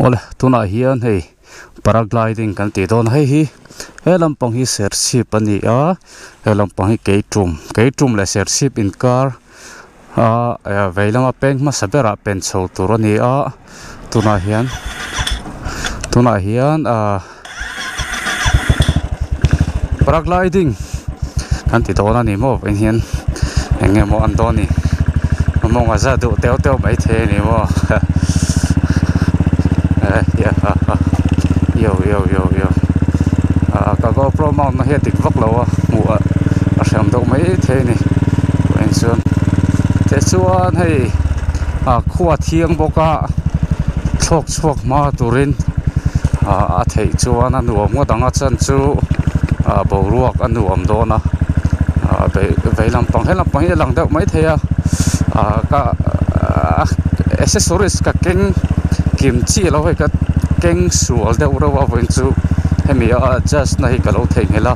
Awle tunah hian hei paragliding kan tih dawn a hei hi he lampang hi serchhip a ni a he lampang hi keitum keitum leh serchhip inkar a vei lama peng hmasa berah pen chho tur a ni a tunah hian tunah hian ahh paragliding kan ti dawn a ni maw vawiin hian eng nge maw an dawn ni mawng a za duh teuh teuh maithei a ni maw yo yo yo yo ah ka gopro mount na hi a dik vak lo a hmuh a a hriam deuh maithei a ni vawiin chuan tichuan hei ah khua thiang bawk a thlawk chhuak hma turin ah a theih chuan a nuam ngawt ang a chan chu ah boruak a nuam dawn a ah vei vei lampang he lampang hi a lang deuh maithei a ah ka accessories ka keng kim chiah lo hei ka keng sual deuh reuh a vawiin chu hemi a adjust na hi ka lo theihnghilh a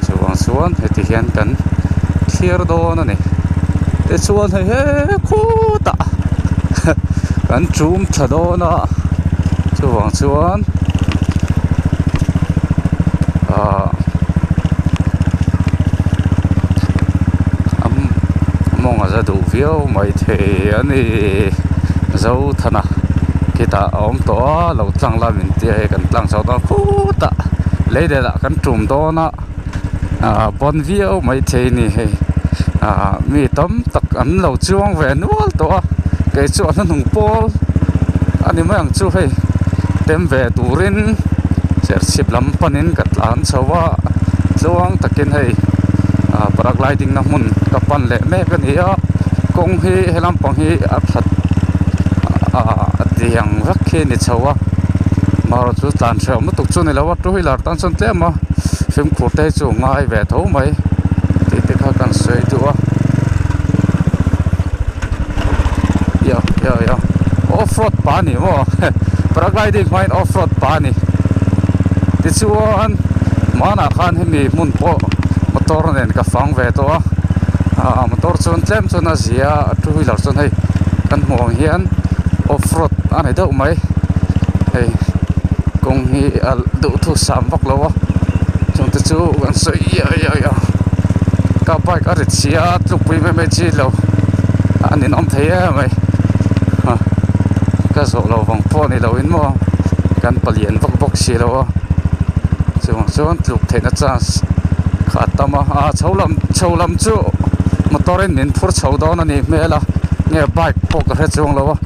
chuvang chuan heti hian kan thlir dawn a ni tichuan hei he khutah kan chum thla dawn a chuvang chuan ahh mawng a za duh viau mai thei a ni Zothana khitah a awm tawh a lo tlang la min tia hei kan tlang chho dawn khutah lei leh lah kan tum dawn a ahh bawn viau mai thei a ni hei ahh mi tam tak an lo chuang ve nual tawh a kei chu a hnuhnung pawl a ni mai ang chu hei tem ve turin serchhip lam panin ka tlan chho a tluang takin hei ah paragliding na hmun ka pan leh mek a ni a kawng hi he lampang hi a that ah tiang vek hi a ni chho a marawh chu tlan hreh awm lutuk chu a ni lo a two wheeler tan chuan tlem a fimkhur te hi chu a ngai ve tho mai tih te kha kan sawi duh a yo yo yo off road pah a ni maw paragliding hmain off road pah a ni tichuan hmanah khan hemi hmun pawh motor nen ka fang ve tawh a ah motor chuan tlem chuan a zia a two wheeler chuan hei kan hmuh ang hian off road a ni deuh mai hei kawng hi a duhthusam vak lo a chungte chu kan sawi iai iai a ka bike a rit si a tlukpui mai mai chi lo a ninawm thei em mai ha ka zawh lo vang pawh ni lo in maw kan palian vak bawk si lo a chuvang chuan tluk theihna chance kha a tam a ah chho lam chho lam chu motor in min phur chho dawn a nih hmel a nge bike pawh ka hre chuang lo a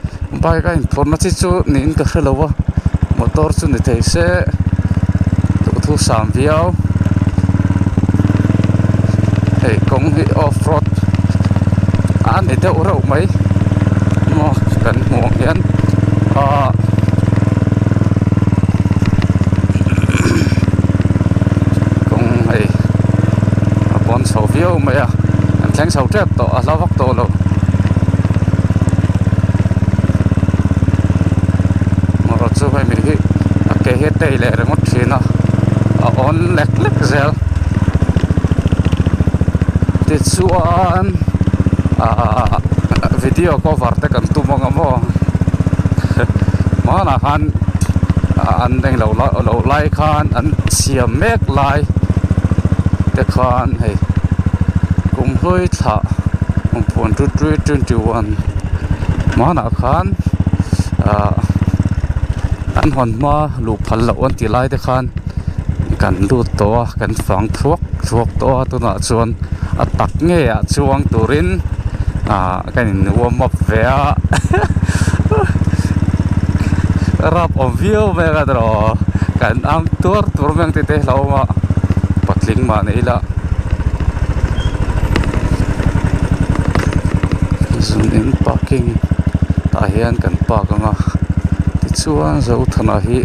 bike a inphurna chi chu niin ka hre lo a motor chu ni thei se duhthusam viau hei kawng hi off road a ni deuh reuh mai maw kan hmuh ang hian ahh kawng hei a pawn chho viau mai a an thleng chho tep tawh a hla vak tawh lo. Motor chu hei mi hi a ke hi a tei leh ringawt thin a a awn lek lek zel tichuan ahh video cover te kan tum ang a maw hmanah khan an englo lo lai khan an siam mek lai te khan hei kum hlui thlah. One two three 21 hmanah khan ah an hawn hma luh phal loh an tih lai te khan kan lut tawh a kan fang thuak thuak tawh a tunah chuan a tak ngei ah chuang turin ah kan in warm up ve a rap awm viau mai a erawh kan ang tuar tur mai ang tih te hi hlauhawm a patling mah ni ila. Zun in parking tah hian kan park ang a tichuan Zothana hi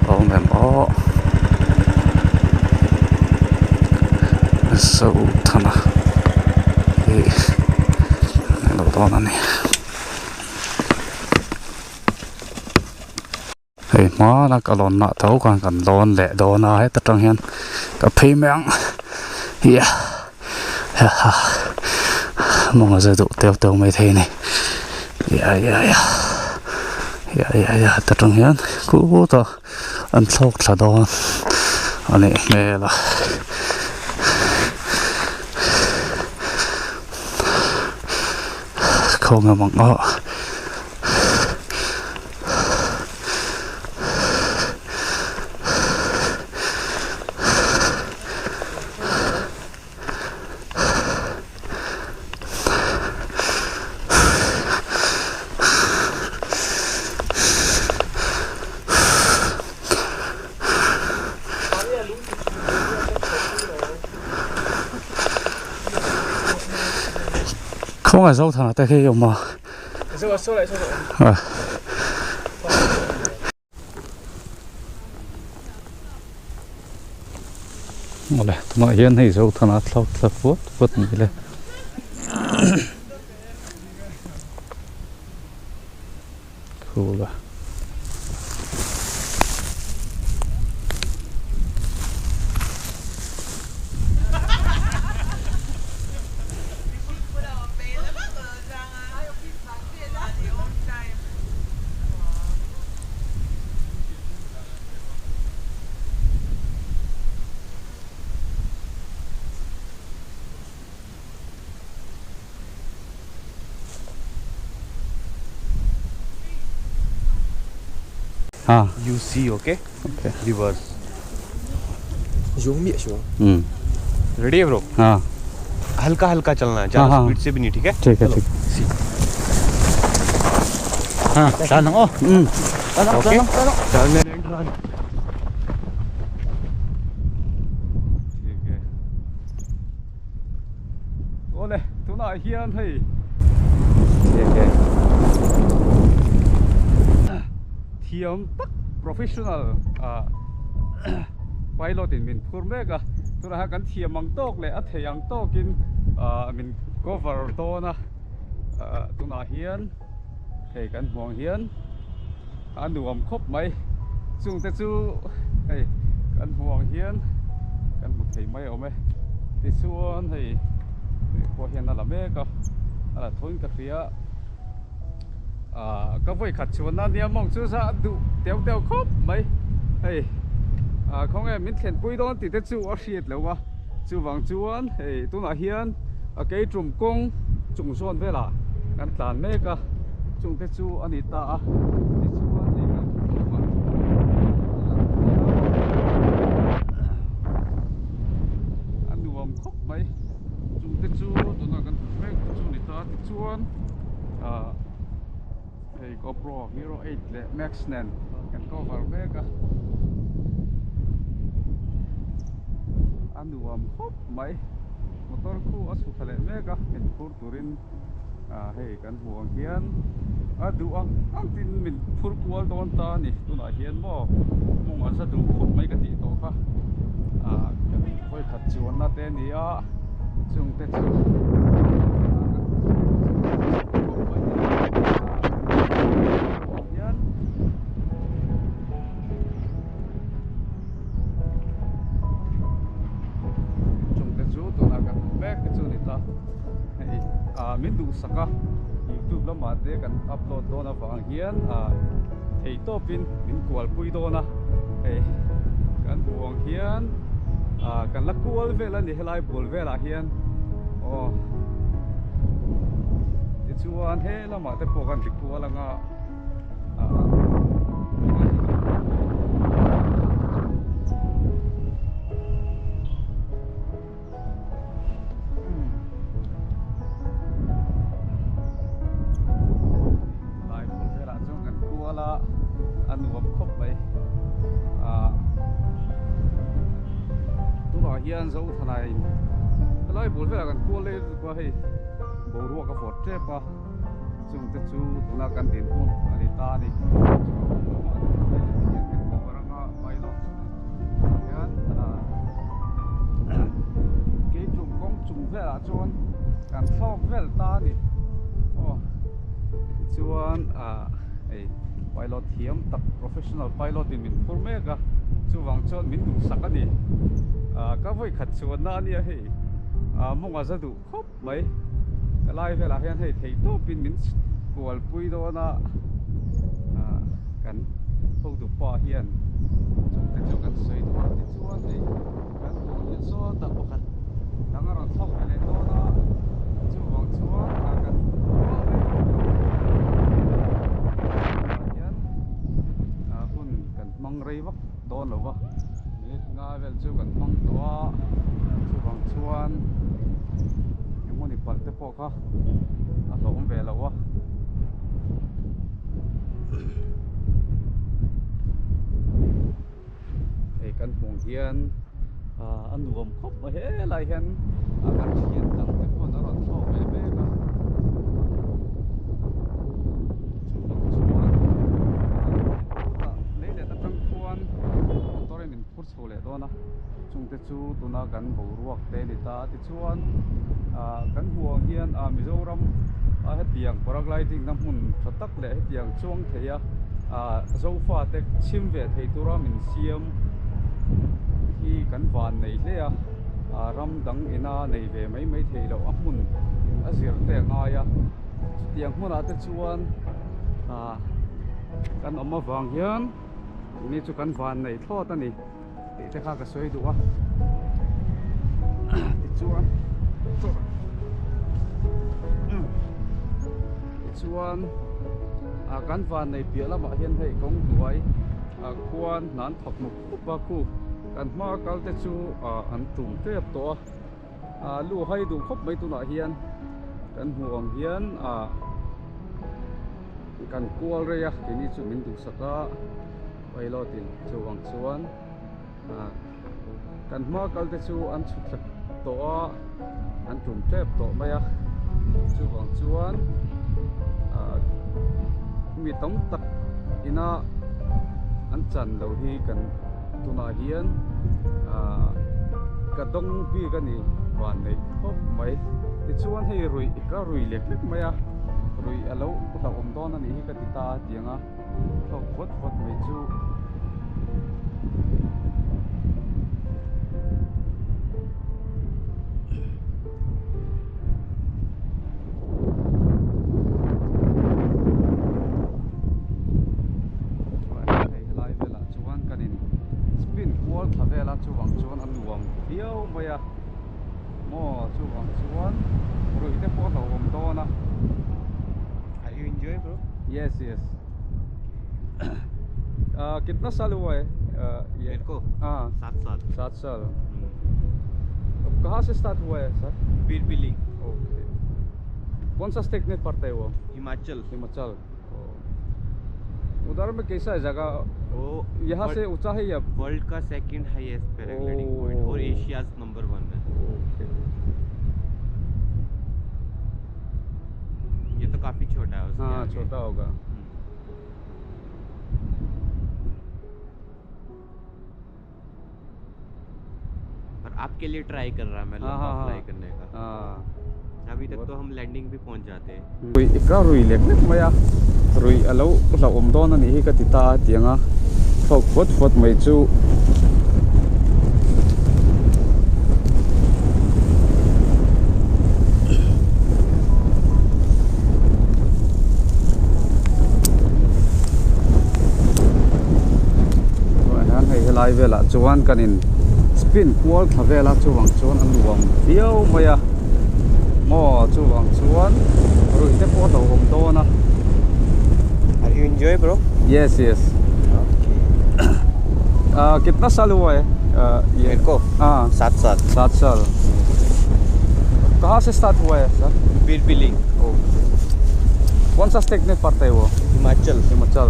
a awm em aw Zothana hi a lo dawn a ni. Hei hmana ka lawn nah tho khan kan lawn leh dawn a heta tang hian ka phei mai ang yeah ha mawng a za duh teuh teuh mai thei a ni yeah yeah yeah. Ya ya ya ta tang hian khutah an thlawk thla dawn a nih hmel a. Khawnge mang a. Khawngaih Zothana te khi awm a. Awle tunah hian hei Zothana thlawk thla fuat fuat ni le. Cool a. Ha. You see, okay? Okay. Reverse. Zoom mi xuống. Hmm. Ready है bro? हाँ हल्का हल्का चलना है ज़्यादा हाँ, हाँ। स्पीड से भी नहीं ठीक है ठीक है ठीक Ha, tlan ang oh. Hmm. Tlan ang, Okay. tlan ang, tlan ang. Turn and run. ठीक है Awle tunah hian hei ठीक है thiam tak professional ah pilot in min phur mek a tunah hian kan thiam ang tawk leh a thei ang tawkin ah min cover dawn a ah tunah hian hei kan hmuh ang hian a nuam khawp mai chung te chu hei kan hmuh ang hian kan hmu thei mai awm e tichuan hei hei pawh hian a la mek a a la thawn ka hria ah ka vawi khat chuan a nia mawng chu za duh teu teu khawp mai hei ah khawnge min thlenpui dawn tih te chu a hriat loh a chuvang chuan hei tunah hian a keitum kawng chung zawn velah kan tlan mek a chung te chu a ni ta a tichuan hei kan hnungah a nuam khawp mai chung te chu tunah kan hmu mek te chu a ni ta a tichuan ah hei GoPro hero 8 leh max nen kan cover mek a a nuam khawp mai motor khu a chhuk thla leh mek a min phur turin ah hei kan hmuh ang hian a duh ang ang tin min phur kual dawn ta a ni tunah hian maw mawng an za duh khawp mai ka tih tawh kha ah kan vawikhat chuanna te a ni a chung te chu hian. Chung te chu tunah kan hmu mek te chu a ni ta hei ah min duhsak a youtube lamah te kan upload dawn avang hian ah thei tawpin min kualpui dawn a hei kan hmuh ang hian ah kan la kual vel a ni helai bul velah hian aw tichuan he lamah te pawh kan ri kual anga ah. Lai bul velah chuan kan kual a a nuam khawp mai ah tunah hian Zothanai helai bul velah kan kual leh lutuk a hei boruak a vawt tep a chung te chu tuna kan dinhmun a ni ta a ni hian ah keitum kawng chung velah chuan kan thlawk vel ta a ni aw tichuan ah hei pilot thiam tak professional pilot in min phur mek a chuvang chuan min duhsak a ni ah ka vawi khat chuanna a nia hei ah mawng a za duh khawp mai helai velah hian hei theihtawpin min kualpui dawn a ah. Kan hotupa hian chungte chu kan sawi duh a, tichuan hei kan hmuh ang hian sawtah pakhat dang a rawn thlawk ve leh dawn a, chuvang chuan ah kan kual rei vak lo ah hian ah hun kan hmang rei vak dawn lo va, minute nga vel chu kan hmang tawh a, chuvang chuan engmawni palh te pawh kha a hlawm ve lo a. Hei kan hmuh hian ah a nuam khawp mai helai hian ah kan thian dang te pawn a rawn thlawk ve mek a chuvang chuan ah lei let atang khuan motor in min phur chho leh dawn a chungte chu tuna kan boruak te a ni ta a tichuan ah kan hmuh ang hian ah Mizoram a hetiang paragliding na hmun tha tak leh hetiang chuang thei a ah zofa te chhim ve thei tura min siam hi kan van nei hle a ah ram dang ina nei ve mai mai thei loh a hmun in a zir te a ngai a chutiang hmunah te chuan ah kan awm avang hian ni chu kan van nei thlawt a ni. Tih te kha ka sawi duh a tichuan tichuan ah kan van nei piah lamah hian hei kawng hnuai ah khuan hna an thawk mup mup a khu kan hma kal te chu ah an tum tep tawh a ah lu hai duh khawp mai tunah hian kan hmuh ang hian ah kan kual rei a keini chu min duhsak a. Pilot in chuvang chuan ah kan hma kal te chu an chhuk thla tawh a an tum tep tawh mai a chuvang chuan ah mi tam tak ina an chan loh hi kan tunah hian ah ka dawng bik a ni van neih khawp mai tichuan hei ruih ka rui lek lek mai a ruih a lo hlauhawm dawn a nih hi ka ti ta a tiang a. Thlawk vawt vawt mai chu hei helai velah chuan kan in spin kual thla vel a chuvang chuan a nuam viau mai a maw chuvang chuan ruih te pawh a hlauhawm dawn a. Are you enjoy bro? Yes yes. Ah kitna saal hua hai ye मेरे को हाँ सात साल सात साल अब कहाँ से स्टार्ट हुआ है सर बीरबिली ओके कौन सा स्टेट में पड़ता है वो हिमाचल हिमाचल उधर में कैसा है जगह वो यहाँ से ऊंचा है या वर्ल्ड का second highest paragliding point और एशिया नंबर 1 है ओके ये तो काफी छोटा है उसके हाँ आगे। छोटा होगा पर आपके लिए ट्राई कर रहा मैं हाँ लंबा हाँ फ्लाई हाँ करने का हाँ अभी तक तो हम लैंडिंग भी पहुंच जाते हैं Rui ka rui lek lek mai a rui a lo hlauhawm dawn a nih hi ka ti ta a tiang a thlawk vawt vawt mai chu. Tunah hian hei helai velah chuan kan in spin kual thla vel a chuvang chuan a nuam viau mai a maw chuvang chuan ruih te pawh a hlauhawm dawn a. Are you enjoy bro? Yes yes. Okay. Kitna saal hua hai ye? मेरे को हाँ सात साल सात साल कहाँ से स्टार्ट हुआ है सर? बीरबिली ओके कौन सा स्टेट में पड़ता है वो? हिमाचल हिमाचल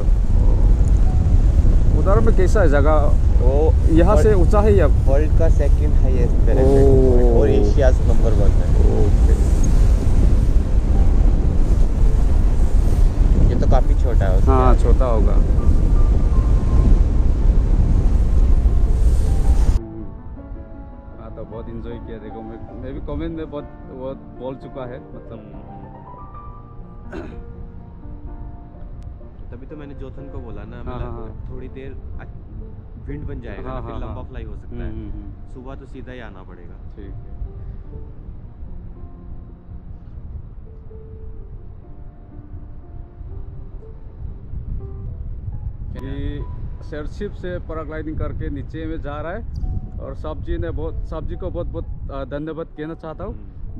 उधर में कैसा है जगह वो यहाँ से ऊंचा है या वर्ल्ड का second highest paragliding point और एशिया नंबर 1 है ओके ये तो काफी छोटा है उसके हाँ आगे। छोटा होगा हाँ तो बहुत इंजॉय किया देखो मैं भी कमेंट में बहुत बहुत बोल चुका है मतलब तभी तो मैंने जोथन को बोला ना हाँ, मतलब हाँ, हाँ। थोड़ी देर विंड बन जाएगा हाँ, ना फिर हाँ, लंबा हाँ। फ्लाई हो सकता है सुबह तो सीधा ही आना पड़ेगा ठीक है अभी सरशिप से पैराग्लाइडिंग करके नीचे में जा रहा है और साहब जी ने बहुत साहब जी को बहुत बहुत धन्यवाद कहना चाहता हूँ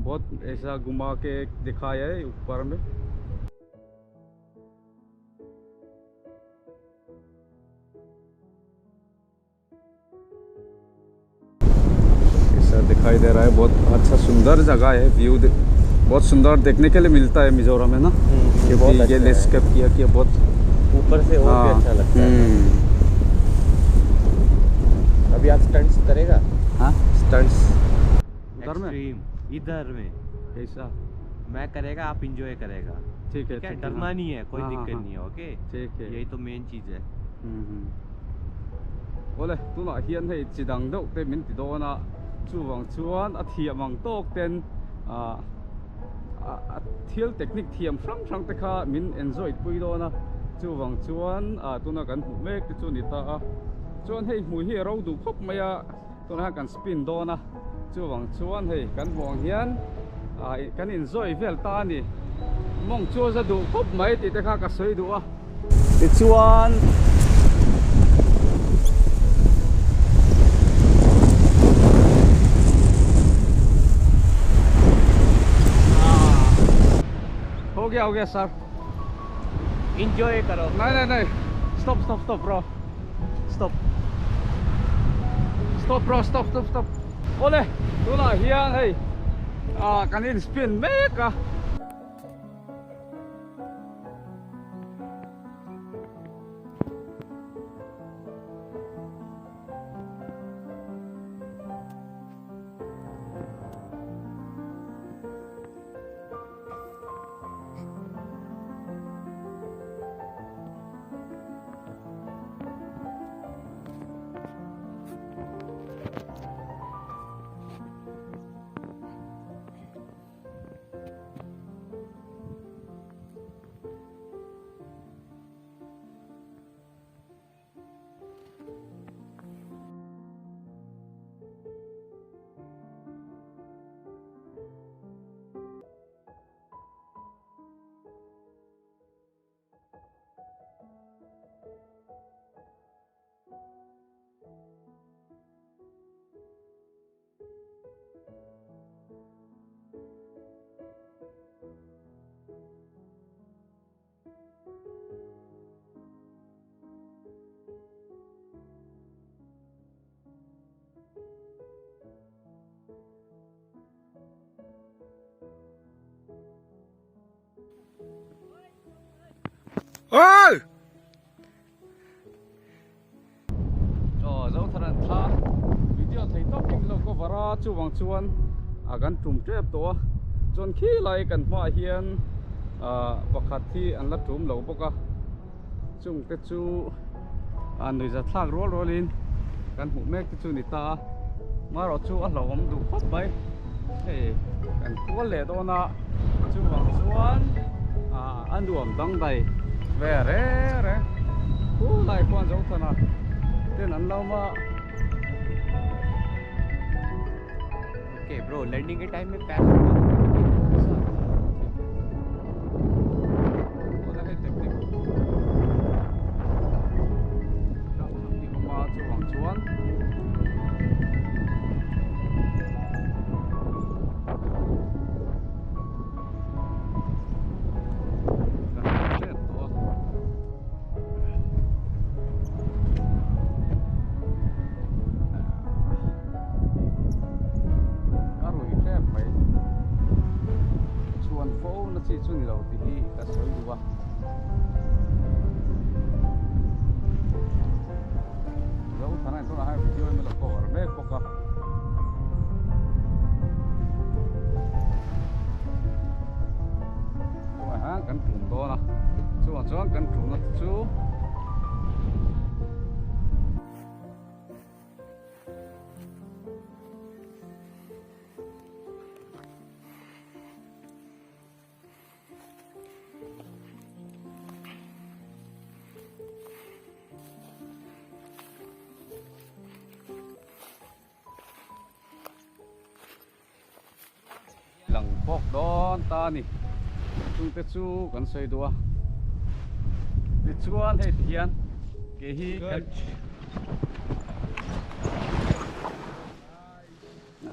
बहुत ऐसा घुमा के दिखाया है ऊपर में ऐसा दिखाई दे रहा है बहुत अच्छा सुंदर जगह है व्यू बहुत सुंदर देखने के लिए मिलता है मिजोरम में ना बहुत क्योंकि ये अच्छा है। लैंडस्केप किया किया बहुत ऊपर से और भी हाँ, अच्छा लगता है अभी आप स्टंट्स करेगा हाँ स्टंट्स उधर में एक्सट्रीम इधर में कैसा मैं करेगा आप इंजॉय करेगा ठीक है ठीक है ठीक है डरना हाँ। नहीं है कोई हाँ, हाँ, दिक्कत हाँ। नहीं है ओके ठीक है यही तो मेन चीज है Awle tunah hian hei chi dang deuh te min ti dawn a chuvang chuan a thiam ang tawk ten ah a thil technique thiam hrang hrang te kha min enjoy pui dawn a chuvang chuan ah tuna kan hmuh mek te chu ni ta a chuan hei hmui hi a ro duh khawp mai a tunah hian kan spin dawn a chuvang chuan hei kan hmuh ang hian ah kan enjoy vel ta a ni mawng chu a za duh khawp mai tih te kha ka sawi duh a. Tichuan हो गया हो गया sir enjoy करो नहीं नहीं नहीं stop stop stop bro stop stop bro stop stop stop awle tunah hian hei ah kan in spin mek a. Oi! Aw Zotharan thla video thei tawp in lo cover a chuvang chuan a kan tum tep tawh a chuan khi lai kan hmaah hian ah pakhat hi an la tum lo bawk a chung te chu a nuihza thlak rual rual in kan hmuh mek te chu ni ta a marawh chu a hlauhawm duh khawp mai hei kan kual leh dawn a chuvang chuan ah a nuam dangdai ve reng reng khulai khuan Zothana ten an lo ma. Okay bro landing के time में पैर A rui tep mai. Chhuan fo na chi chu ni lo tih hi ka sawi duh a. Zothana in tunah hian video in lo cover mek bawk a. Tunah hian kan tum dawn a. Chuvang chuan kan tumna te chu. Lang bawk dawn ta a ni chungte chu kan sawi duh a tichuan hei ti hian. Ke hi kan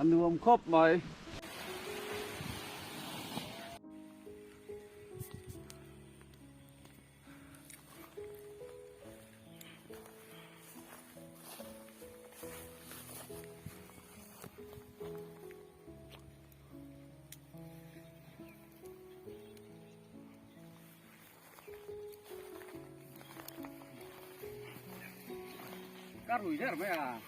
A nuam khawp mai. Ka rui der mai a.